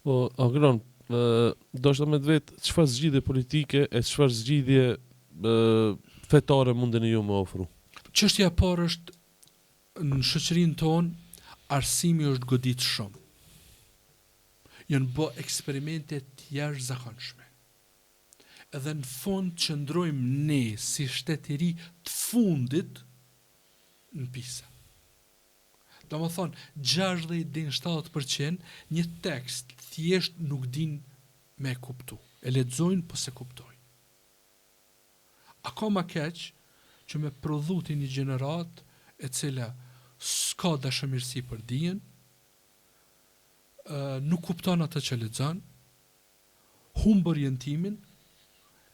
Po, Agron, doshta me të vet çfarë zgjidhje politike e çfarë zgjidhje fetare mundeni ju me ofru? Çështja e parë është në shoqërinë tonë arsimi është godit shumë. Janë bë eksperimente të jashtëzakonshme. Edhe në fund qëndrojmë ne si shtet i ri të fundit në PISA. Domethënë, 60 deri në 70 për qind një tekst thjesht nuk din me e kuptu. E lexojnë, po s'e kuptojnë. A ka ma keq që me prodhu ti një gjeneratë e cila s'ka dashamirësi për dijen, nuk kupton atë që lexon, humb orientimin,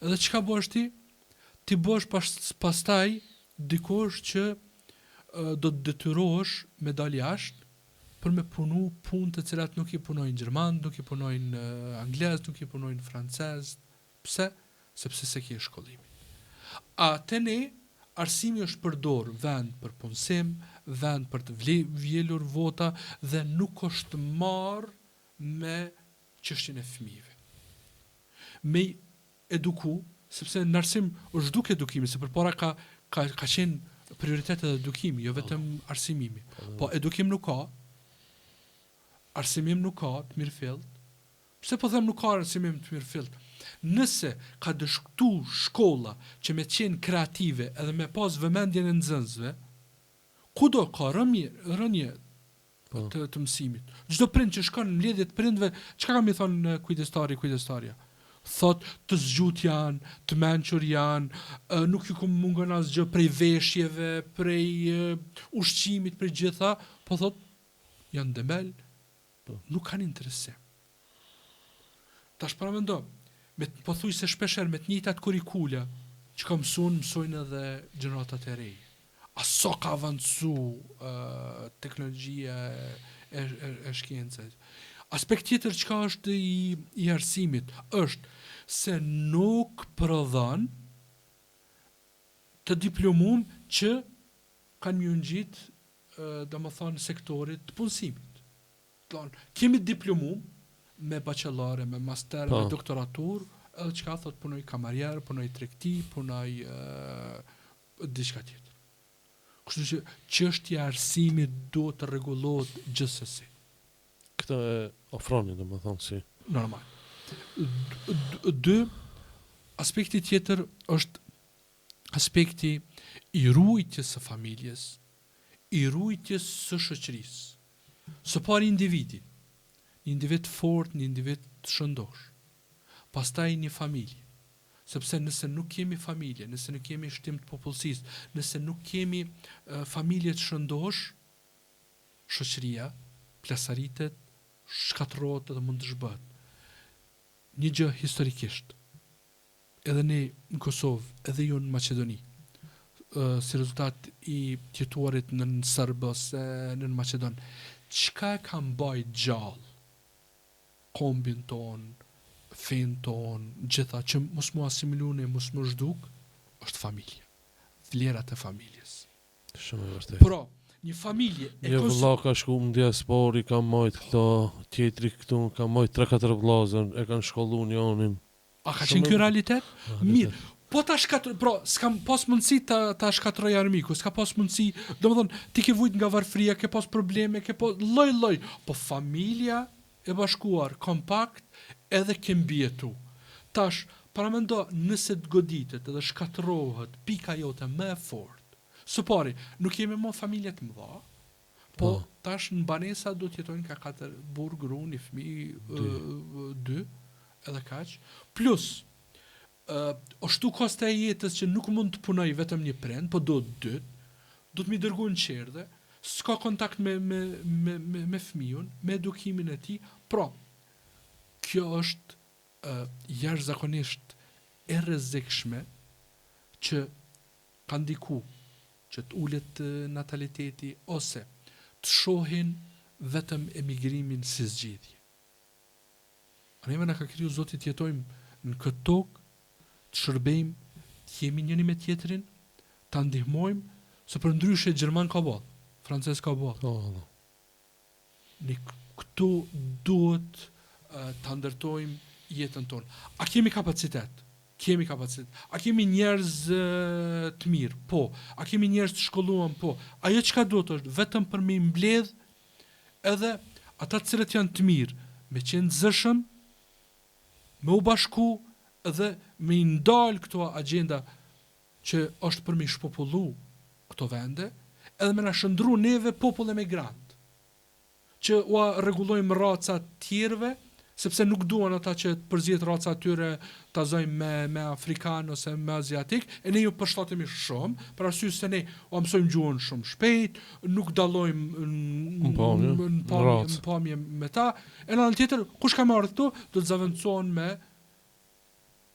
edhe çka bëhesh ti? Ti bëhesh pas, pastaj dikush që do të detyrohesh me dal jashtë për me punu punë të cilat nuk i punojnë gjermanët, nuk i punojnë anglezët, nuk i punojnë francezët. Pse? Sepse s'e ke shkollimin. A te ne arsimi është përdor vend për punësim, vend për të vjelur vota dhe nuk është marrë me çështjen e fëmijëve. Me i eduku, sepse në arsim është zhduk edukimi, se përpara ka ka ka qenë prioritet edhe edukimi, jo vetëm arsimimi. Po edukim nuk ka, arsimim nuk ka të mirëfillt. Pse po them nuk ka arsimim të mirëfillt? Nëse ka dështu shkolla që me qenë kreative edhe me pas vëmendjen e nxënësve, kudo ka rënie, rënie po. të, të mësimit. Çdo prind që shkon në mbledhje të prindve, çka ka me thonë kujdestari, kujdestarja? Thot, të zgjut janë, të mençur janë, nuk ju mungon asgjë prej veshjeve, prej ushqimit, prej gjitha, po thot, janë dembel, po. nuk kanë interesim. Tash paramendo, me pothuajse shpeshherë me të njëjtat kurrikula që ka mësuar, mësojnë edhe gjeneratat e reja. A sa ka avancu uh, teknologjia e, e, e, e shkencës. Aspekt tjetër çka është i, i arsimit është se nuk prodhon të diplomum që kanë m'ju ngjit domethënë sektorit të punësimit. Thonë, kemi diplomum me bachelor, me master, po. me doktoratur, edhe çka thot punoj kamarier, punoj tregti, punoj uh, diçka tjetër. Kështu që çështja e arsimit duhet të rregullohet gjithsesi. Këtë e ofroni, domethënë si. Normal. Dy, aspekti tjetër është aspekti i ruajtjes së familjes, i ruajtjes së shoqërisë. Së pari individi, një individ të fortë, një individ të shëndoshë. Pastaj një familje. Sepse nëse nuk kemi familje, nëse nuk kemi shtim të popullsisë, nëse nuk kemi familje të shëndoshë, shoqëria plasaritet, shkatërrohet dhe mund të zhbëhet. Një gjë historikisht, edhe ne në Kosovë, edhe ju në Maqedoni, si rezultat i të jetuarit nën serbë ose nën maqedon, çka e ka mbajt gjallë kombin tonë, fenë tonë, gjitha që mos m'u asimilu ne, mos m'u zhduk, është familja. Vlerat e familjes. Shumë e vërtetë. Pra, një familje e Një vëlla ka shku në diasporë, i ka majt këto, tjetri këtu, ka majt 3-4 vëllazër, e kanë shkollu njonin. A ka qenë ky realitet? Mirë. Po ta shkatërroj, pra, s'kam pas mundësi ta ta shkatërroj armiku, s'ka pas mundësi, domethënë, ti ke vujt nga varfëria, ke pas probleme, ke pas lloj lloj, po familja e bashkuar, kompakt, edhe ke mbijetu. Tash, paramendo, nëse të goditet edhe shkatërrohet pika jote më e fortë. Së pari, nuk jemi më familje të mëdha, Po, po tash në banesa do të jetojnë ka katër burrë, gru, një fëmijë, dy, edhe kaq. Plus, ë është kosto e jetës që nuk mund të punoj vetëm një prind, po do dy, do të m'i dërgu në çerdhe, s'ka kontakt me me me me, me fëmijën, me edukimin e tij. Pra, kjo është ë jashtëzakonisht e rrezikshme që ka ndiku që të ulet nataliteti ose të shohin vetëm emigrimin si zgjidhje. A neve na ka kriju Zoti të jetojmë në këtë tokë, të shërbejmë, të jemi njëri me tjetrin, ta ndihmojmë, se përndryshe gjerman ka boll, francez ka boll. Po, po. Ne këtu duhet ta ndërtojmë jetën tonë. A kemi kapacitet? Kemi kapacitet. A kemi njerëz të mirë? Po. A kemi njerëz të shkolluar? Po. Ajo çka duhet është vetëm për me i mbledh edhe ata të cilët janë të mirë, me qenë të zëshëm, me u bashku dhe me i ndal këto agjenda që është për me i shpopullu këto vende, edhe me na shëndru neve popull emigrant. që ua rregullojmë racat tjerëve, sepse nuk duan ata që të përzihet raca e tyre ta zojmë me me afrikan ose me aziatik, e ne ju përshtatemi shumë, për arsye se ne ua mësojmë gjuhën shumë shpejt, nuk dallojmë në pamje, në pamje, në pamje me ta. E në anën tjetër, kush ka me ardhë këtu, do të zavendësohen me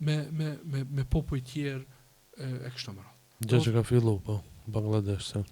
me me me me popuj tjerë e, e kështu me radhë. Gjë që ka fillu, po, Bangladesh, se.